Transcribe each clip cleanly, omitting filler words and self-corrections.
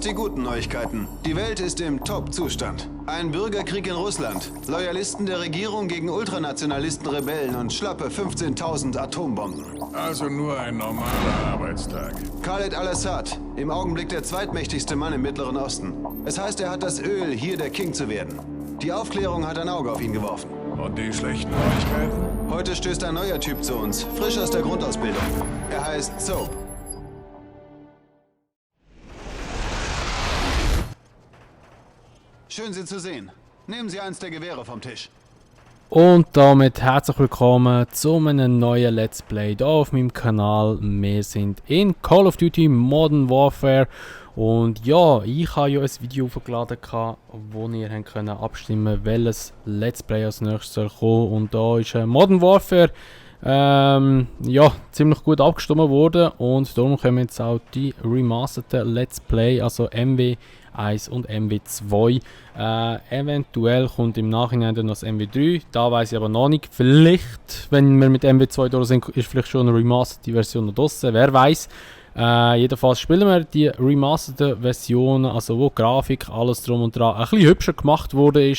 Zuerst die guten Neuigkeiten. Die Welt ist im Top-Zustand. Ein Bürgerkrieg in Russland. Loyalisten der Regierung gegen Ultranationalisten, Rebellen und schlappe 15.000 Atombomben. Also nur ein normaler Arbeitstag. Khaled al-Assad, im Augenblick der zweitmächtigste Mann im Mittleren Osten. Es heißt, er hat das Öl, hier der King zu werden. Die Aufklärung hat ein Auge auf ihn geworfen. Und die schlechten Neuigkeiten? Heute stößt ein neuer Typ zu uns, frisch aus der Grundausbildung. Er heißt Soap. Schön, Sie zu sehen. Nehmen Sie eins der Gewehre vom Tisch. Und damit herzlich willkommen zu einem neuen Let's Play hier auf meinem Kanal. Wir sind in Call of Duty Modern Warfare. Und ja, ich habe ja ein Video hochgeladen, wo ihr abstimmen könnt, welches Let's Play als nächstes soll kommen. Und da ist Modern Warfare ja, ziemlich gut abgestimmt worden. Und darum kommen jetzt auch die remasterten Let's Play, also MW1 und MW2. Eventuell kommt im Nachhinein dann noch das MW3. Da weiß ich aber noch nicht. Vielleicht, wenn wir mit MW2 durch sind, ist vielleicht schon eine remasterte Version noch draussen. Wer weiß. Jedenfalls spielen wir die remasterte Version, also wo die Grafik, alles drum und dran ein bisschen hübscher gemacht wurde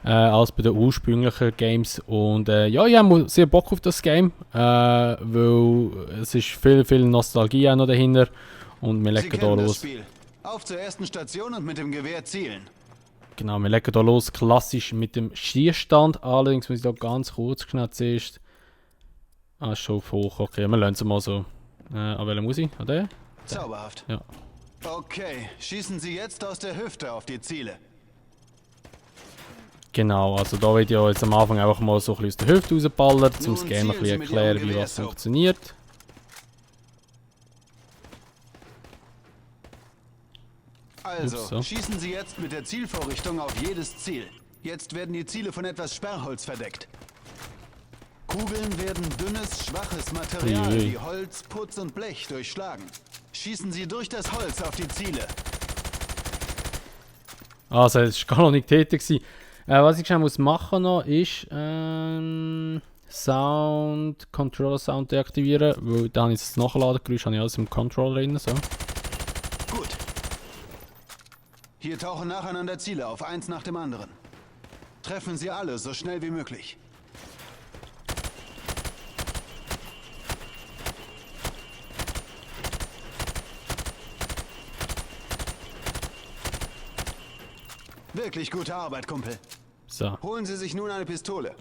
als bei den ursprünglichen Games. Und ja, ich habe sehr Bock auf das Game, weil es ist viel Nostalgie auch noch dahinter. Und wir legen da los. Spiel. Auf zur ersten Station und mit dem Gewehr zielen. Genau, wir legen da los, klassisch mit dem Schießstand. Allerdings muss ich da ganz kurz schnell zuerst. Schon auf hoch, okay, wir lassen es mal so. An welcher muss ich? An der? Zauberhaft. Ja. Okay, schießen Sie jetzt aus der Hüfte auf die Ziele. Genau, also da wird ja jetzt am Anfang einfach mal so ein bisschen aus der Hüfte rausballern, um das Game ein bisschen erklären, wie was funktioniert. Also, schießen Sie jetzt mit der Zielvorrichtung auf jedes Ziel. Jetzt werden die Ziele von etwas Sperrholz verdeckt. Kugeln werden dünnes, schwaches Material wie Holz, Putz und Blech durchschlagen. Schießen Sie durch das Holz auf die Ziele. Also, es war gar noch nicht tätig. Was ich schon machen muss, ist Sound, Controller Sound deaktivieren, weil dann ist das Nachladegeräusch, habe ich alles im Controller drin. So. Gut. Hier tauchen nacheinander Ziele auf, eins nach dem anderen. Treffen Sie alle so schnell wie möglich. Wirklich gute Arbeit, Kumpel. So. Holen Sie sich nun eine Pistole.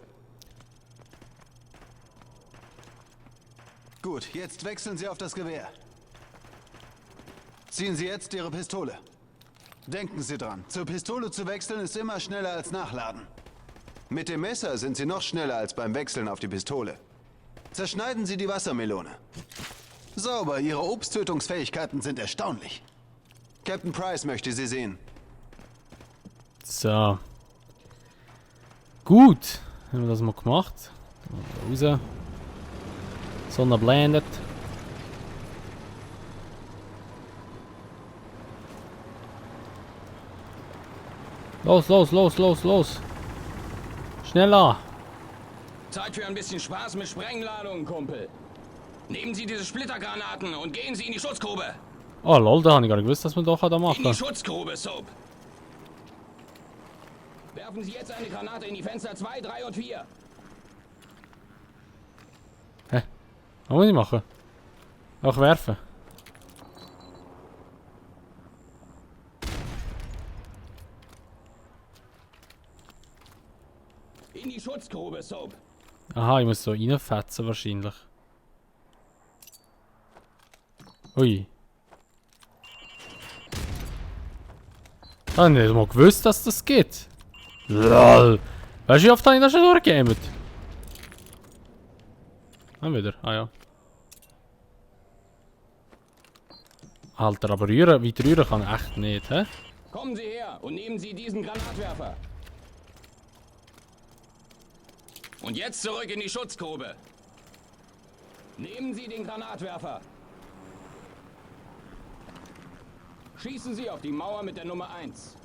Gut, jetzt wechseln Sie auf das Gewehr. Ziehen Sie jetzt Ihre Pistole. Denken Sie dran, zur Pistole zu wechseln ist immer schneller als nachladen. Mit dem Messer sind Sie noch schneller als beim Wechseln auf die Pistole. Zerschneiden Sie die Wassermelone. Sauber, Ihre Obsttötungsfähigkeiten sind erstaunlich. Captain Price möchte Sie sehen. So. Gut. Haben wir das mal gemacht. Raus. Sonne blendet. Los. Schneller. Zeit für ein bisschen Spaß mit Sprengladungen, Kumpel. Nehmen Sie diese Splittergranaten und gehen Sie in die Schutzgrube. Oh lol, da habe ich gar nicht gewusst, dass man doch da machen. In die Schutzgrube, Soap. Werfen Sie jetzt eine Granate in die Fenster 2, 3 und 4. Hä? Was muss ich machen? Auch werfen. In die Schutzgrube, Soap. Aha, ich muss so reinfetzen wahrscheinlich. Ui. Ich habe nicht mal gewusst, dass das geht. LOL. Weißt du, wie oft habe ich das schon durchgegamet? Dann wieder. Ah ja. Alter, aber rühren, weit rühren kann ich echt nicht, hä? Kommen Sie her und nehmen Sie diesen Granatwerfer. Und jetzt zurück in die Schutzgrube. Nehmen Sie den Granatwerfer. Schießen Sie auf die Mauer mit der Nummer 1.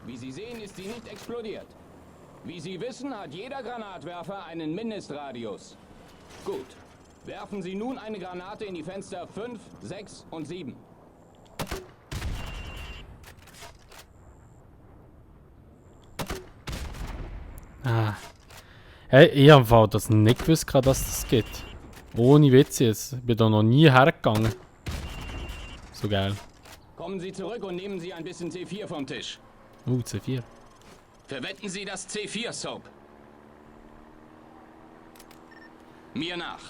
Wie Sie sehen, ist sie nicht explodiert. Wie Sie wissen, hat jeder Granatwerfer einen Mindestradius. Gut. Werfen Sie nun eine Granate in die Fenster 5, 6 und 7. Ah. Hey, ich habe das nicht gewusst, dass das geht. Ohne Witz jetzt. Ich bin da noch nie hergegangen. So geil. Kommen Sie zurück und nehmen Sie ein bisschen C4 vom Tisch. C4. Verwenden Sie das C4, Soap. Mir nach.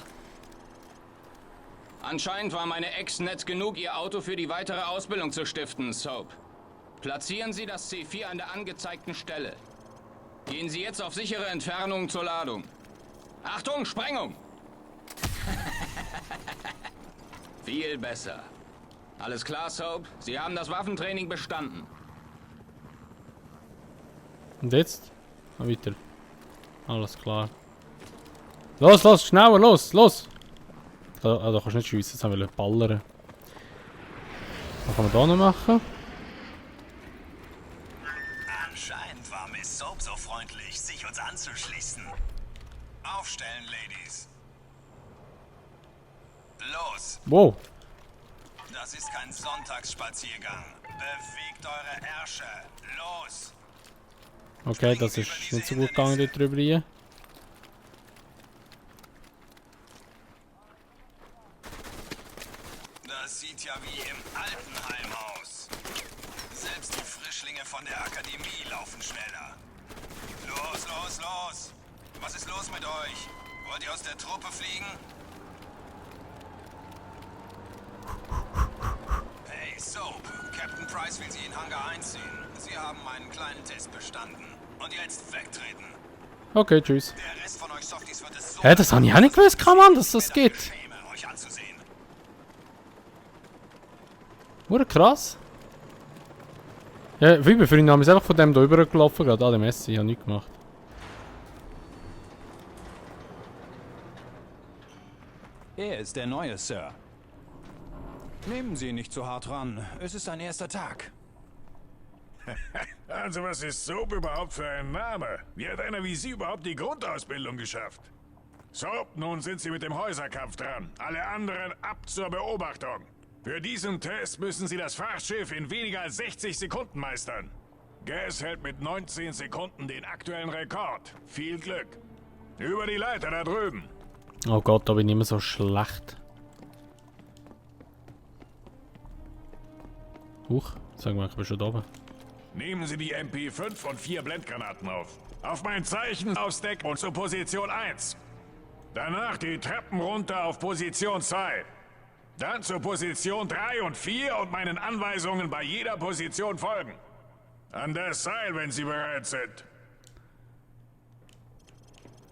Anscheinend war meine Ex nett genug, Ihr Auto für die weitere Ausbildung zu stiften, Soap. Platzieren Sie das C4 an der angezeigten Stelle. Gehen Sie jetzt auf sichere Entfernung zur Ladung. Achtung, Sprengung! Viel besser. Alles klar, Soap? Sie haben das Waffentraining bestanden. Und jetzt? Weiter. Alles klar. Los, los, schneller, los, los! Da kannst du nicht schiessen, jetzt haben wir ballern. Was kann man da noch machen? Anscheinend war Miss Soap so freundlich, sich uns anzuschließen. Aufstellen, Ladies. Los, Wow. das ist kein Sonntagsspaziergang. Bewegt eure Ärsche. Los. Okay, das ist nicht so gut gegangen dort drüber hier. Das sieht ja wie im Altenheim aus. Selbst die Frischlinge von der Akademie laufen schneller. Los, los, los. Was ist los mit euch? Wollt ihr aus der Truppe fliegen? Hey, Soap. Captain Price will Sie in Hangar 1 sehen. Sie haben einen kleinen Test bestanden. Und jetzt wegtreten. Okay, tschüss. Der Rest von euch Softies wird es so... Hä, das habe ich auch nicht gewusst, Mann, dass das geht. Schäme, euch anzusehen. Wurde krass. Ja, wie bei Freunden haben wir einfach von dem da rübergelaufen, gerade an dem Messi, ich habe nichts gemacht. Er ist der Neue, Sir. Nehmen Sie ihn nicht zu hart ran. Es ist ein erster Tag. Also was ist Soap überhaupt für ein Name? Wie hat einer wie Sie überhaupt die Grundausbildung geschafft? Soap, nun sind Sie mit dem Häuserkampf dran. Alle anderen ab zur Beobachtung. Für diesen Test müssen Sie das Frachtschiff in weniger als 60 Sekunden meistern. Gas hält mit 19 Sekunden den aktuellen Rekord. Viel Glück. Über die Leiter da drüben. Oh Gott, da bin ich immer so schlecht. Huch, sagen wir, ich bin schon da oben. Nehmen Sie die MP5 und 4 Blendgranaten auf. Auf mein Zeichen aufs Deck und zur Position 1. Danach die Treppen runter auf Position 2. Dann zur Position 3 und 4 und meinen Anweisungen bei jeder Position folgen. An das Seil, wenn Sie bereit sind.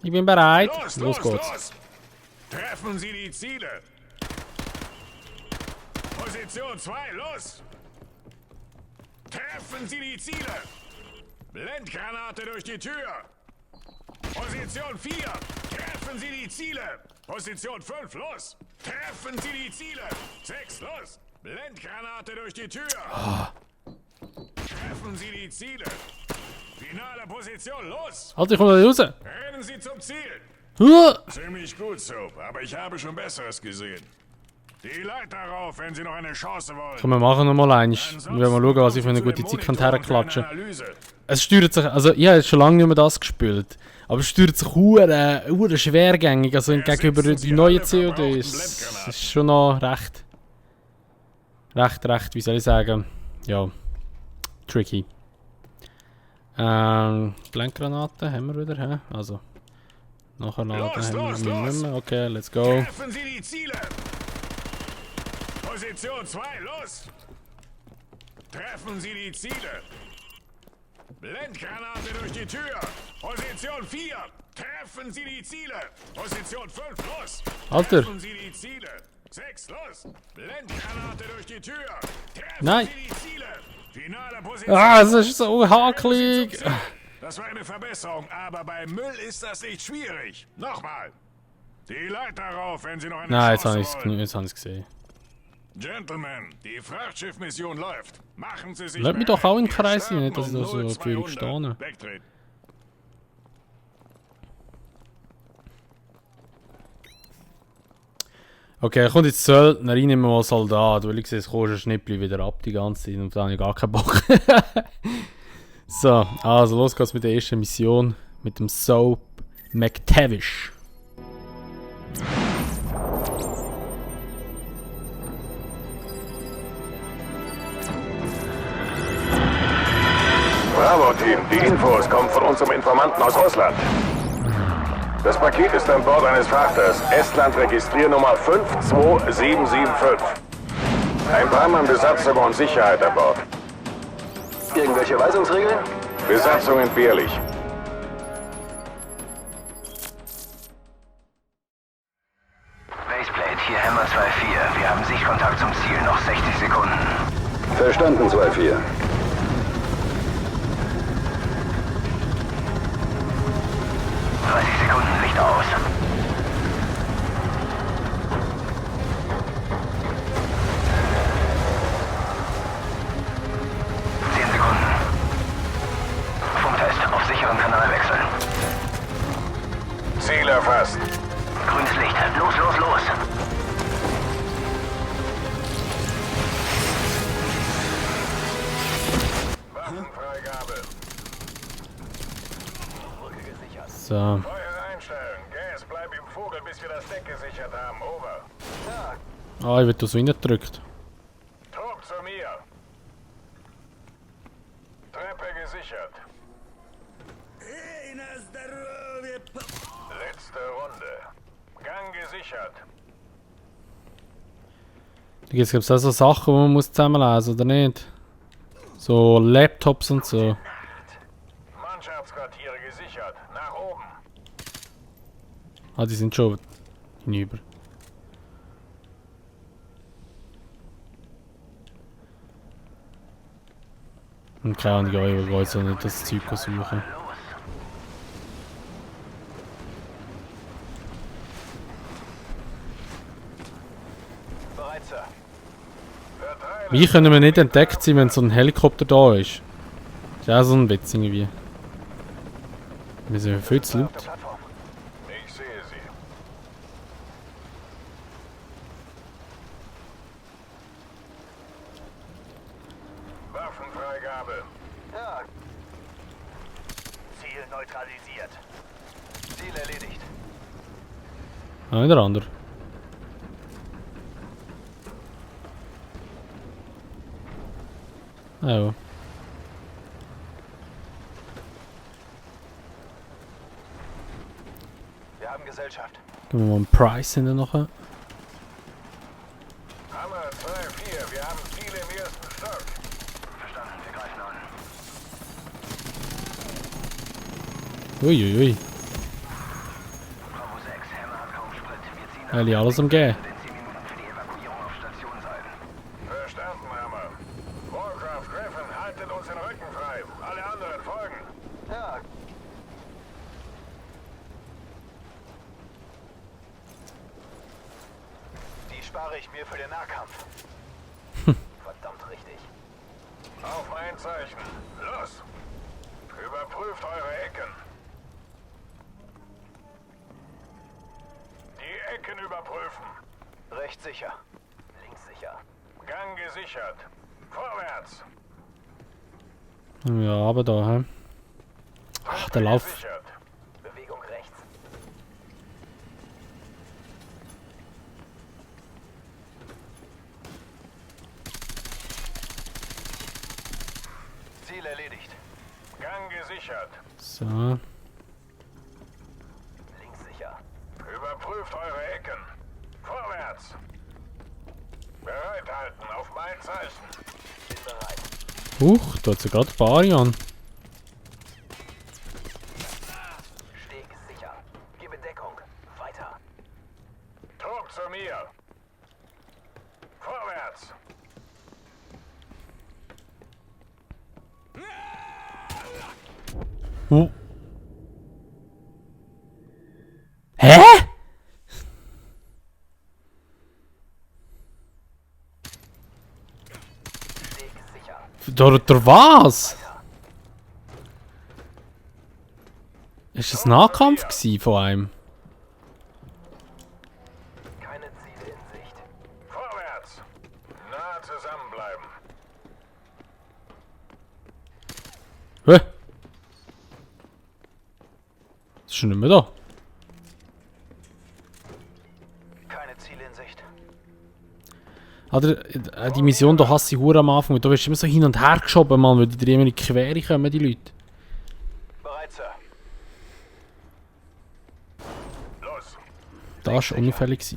Ich bin bereit. Los geht's. los! Treffen Sie die Ziele. Position 2, los! Treffen Sie die Ziele! Blendgranate durch die Tür! Position 4! Treffen Sie die Ziele! Position 5, los! Treffen Sie die Ziele! 6, los! Blendgranate durch die Tür! Treffen Sie die Ziele! Finale Position, los! Halt, ich komme da raus. Rennen Sie zum Ziel! Huh. Ziemlich gut, Soap, aber ich habe schon Besseres gesehen. Die Leiter rauf, wenn Sie noch eine Chance wollen. Komm, wir machen noch mal eins. Wir werden mal schauen, was ich für eine gute Zeit herklatschen kann. Es steuert sich, also ich habe jetzt schon lange nicht mehr das gespielt. Aber es steuert sich hure schwergängig, also gegenüber die neuen CODs. Es ist schon noch recht, wie soll ich sagen, ja, tricky. Blendgranaten haben wir wieder, hä? Also, nachher laden haben wir nicht mehr. Okay, let's go. Treffen Sie die Ziele! Position 2, los! Treffen Sie die Ziele! Blendgranate durch die Tür! Position 4! Treffen Sie die Ziele! Position 5, los! Alter. Treffen Sie die Ziele! 6, los! Blendgranate durch die Tür! Treffen Nein. Sie die Ziele! Finale Position! Ah, es ist so hakelig. Das war eine Verbesserung, aber bei Müll ist das nicht schwierig. Nochmal! Die Leiter rauf, wenn Sie noch eine Nein, Chance wollen. jetzt habe ich es gesehen. Gentlemen, die Frachtschiffmission läuft. Machen Sie sich Lass mich bereit. doch auch in den Wir Kreis starten rein, nicht, dass ich da so um für 0200. stehe. Wegtreten. Okay, er kommt jetzt Söldner, ich nehme mal Soldat, weil ich sehe, es kostet ein Schnippli wieder ab die ganze Zeit und da habe ich gar keinen Bock. So, also los geht's mit der ersten Mission, mit dem Soap McTavish. Bravo-Team, die Infos kommen von unserem Informanten aus Russland. Das Paket ist an Bord eines Frachters, Estland Registriernummer 52775. Ein paar Mann Besatzung und Sicherheit an Bord. Irgendwelche Weisungsregeln? Besatzung entbehrlich. Baseplate, hier Hammer 2-4. Wir haben Sichtkontakt zum Ziel, noch 60 Sekunden. Verstanden, 2-4. Sekunden, Licht aus. Funktest, auf sicheren Kanal wechseln. Ziel erfasst. Grünes Licht. Los, los, los. Waffenfreigabe. So, Feuer einstellen. Gas, bleib im Vogel, bis wir das Deck gesichert haben. Over. ich werde da so reingedrückt. Trupp zu mir. Treppe gesichert. Letzte Runde. Gang gesichert. Da gibt es auch so Sachen, die man muss zusammenlesen oder nicht? So Laptops und so. Mannschaftsquartiere gesichert. Nach oben. Ah, die sind schon hinüber. Und keine Ahnung, ich weiß auch nicht das Zeug suchen. Bereit, Sir. Wie können wir nicht entdeckt sein, wenn so ein Helikopter da ist? Das ist auch so ein Witz irgendwie. Wir sind viel zu laut. Ich sehe sie. Waffenfreigabe. Ja. Ziel neutralisiert. Ziel erledigt. Ah, der andere. Ah, ja. Wir haben Gesellschaft. Gehen wir mal einen Price hinten noch. Hammer 2-4, wir haben Ziel im ersten Stock. Verstanden, wir greifen an. Uiuiui. Bravo 6, Hammer hat kaum Sprit. Wir ziehen Eigentlich alles umgehen. in 10 Minuten für die Evakuierung auf Station sein. Verstanden, Hammer. Warcraft Griffin, haltet uns den Rücken frei. Alle anderen folgen. Ja. Die spare ich mir für den Nahkampf. Verdammt richtig. Auf mein Zeichen. Los! Überprüft eure Ecken. Die Ecken überprüfen. Rechts sicher. Links sicher. Gang gesichert. Vorwärts. Ja, aber da, hä? Ach, der Lauf. Gesichert. Bewegung rechts. Ziel erledigt. Gang gesichert. So. Links sicher. Überprüft eure Ecken. Vorwärts. Bereithalten auf mein Zeichen. Bin bereit. Huch, da hat sie gerade Barian. Steg sicher. Gebe Deckung. Weiter. Trupp zu mir. Vorwärts. Hä? Steg sicher. Durch was? Ist das Nahkampf gewesen von einem? Keine Ziele in zusammenbleiben. Hä? Ist schon nicht mehr da. Keine Ziele in Sicht. Alter, die Mission da hasse ich hure am Anfang. Und da wirst du immer so hin und her geschoben, Mann, weil die dir immer in die Quere kommen, die Leute. Bereit, Sir. Los. Das war unauffällig.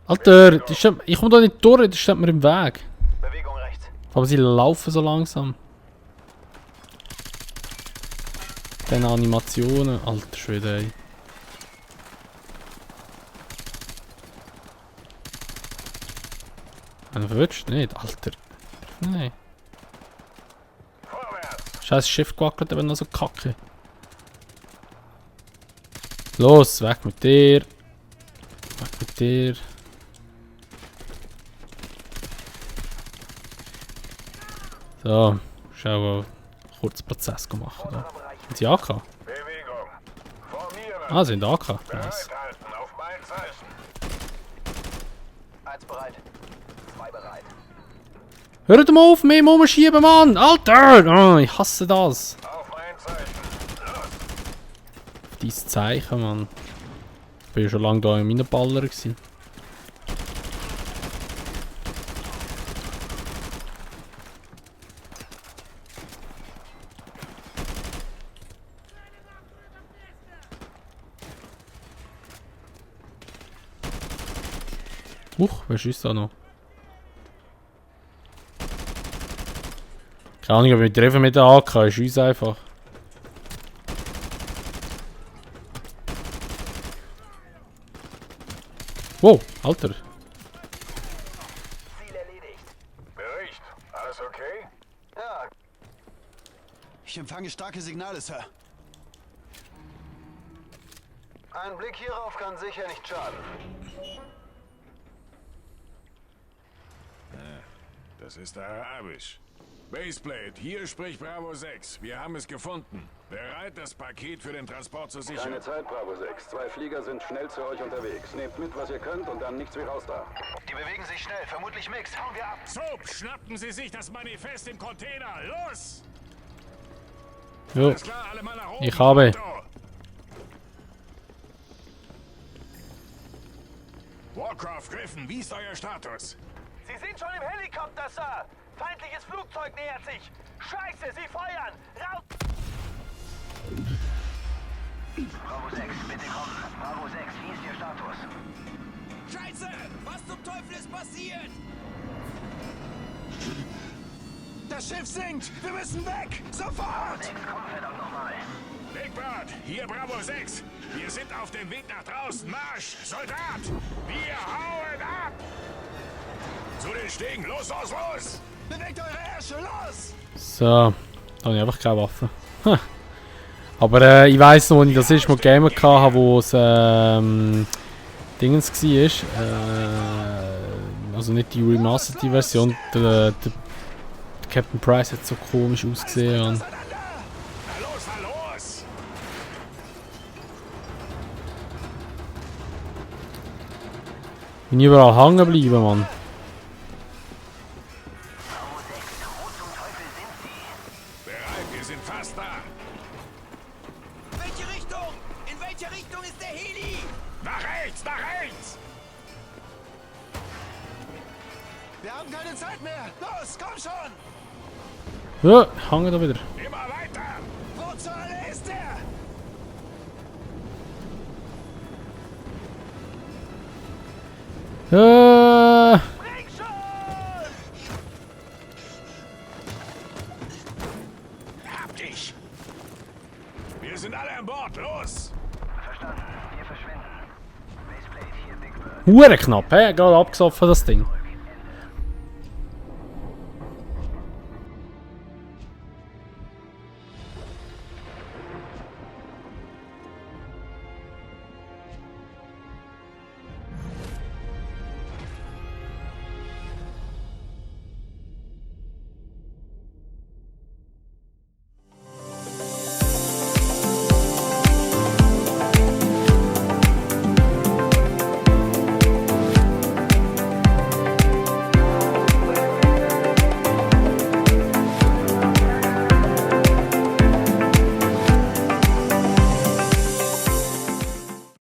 Alter, ich komme da nicht durch, das steht mir im Weg. Bewegung rechts. Aber sie laufen so langsam. Diese Animationen, alter Schwede, ey. Verwirrt nicht, Alter. Nein. Vorwärts. Scheiß Schiff gewackelt, wenn noch so kacke. Los, weg mit dir. Weg mit dir. So, schau mal. Kurz Prozess machen. Da. Haben sie AK? Bewegung. Formieren. Ah, sie sind AK. Nice. Bereithalten auf mein Zeichen. 1 bereit. 2 bereit. Hört mal auf, mehr rumschieben, Mann! Alter! Oh, ich hasse das. Auf mein Zeichen. Los. Dein Zeichen, Mann. Ich bin ja schon lange da in meinen Baller gewesen. Wer schießt da noch? Keine Ahnung, ob wir treffen mit der AK, ich schieße einfach. Wow, Alter. Ziel erledigt. Bericht. Alles okay? Ja, Ich empfange starke Signale, Sir. ein Blick hierauf kann sicher nicht schaden. Das ist arabisch. Baseplate, hier spricht Bravo 6. Wir haben es gefunden. Bereit, das Paket für den Transport zu sichern. Keine Zeit, Bravo 6. 2 Flieger sind schnell zu euch unterwegs. Nehmt mit, was ihr könnt und dann nichts wie raus da. Die bewegen sich schnell, vermutlich Mix. Hauen wir ab. Soap, schnappen Sie sich das Manifest im Container. Los! Jo, Alles klar, alle mal nach oben. ich habe. Warcraft Griffin, wie ist euer Status? Sie sind schon im Helikopter, Sir. Feindliches Flugzeug nähert sich. Scheiße, sie feuern. Raus! Bravo 6, bitte kommen. Bravo 6, wie ist Ihr Status? Scheiße! Was zum Teufel ist passiert? Das Schiff sinkt! Wir müssen weg! Sofort! 6, komm verdammt nochmal. Big Bird, hier Bravo 6. Wir sind auf dem Weg nach draußen. Marsch! Soldat! Wir hauen ab! Zu den Stegen! Los, los, los! Bewegt eure Ärsche! Los! So, da habe ich einfach keine Waffe. Ha. Aber ich weiss noch, wo ich das erste Mal Gamer hatte, wo es Dingens war. Also nicht die Remastered Version. Der Captain Price hat so komisch ausgesehen. Und Na los, na los! bin überall hängen geblieben, Mann. Bereit, wir sind fast da. Welche Richtung? In welche Richtung ist der Heli? Nach rechts, nach rechts! Wir haben keine Zeit mehr! Los, komm schon! Ja, hängen da wieder. Immer weiter! Wo zur Hölle ist der? Bring schon! Hab dich! Wir sind alle an Bord, los! Verstanden, wir verschwinden. Baseplate hier, Big Bird. Hure knapp, hä? Gerade abgesoffen, das Ding.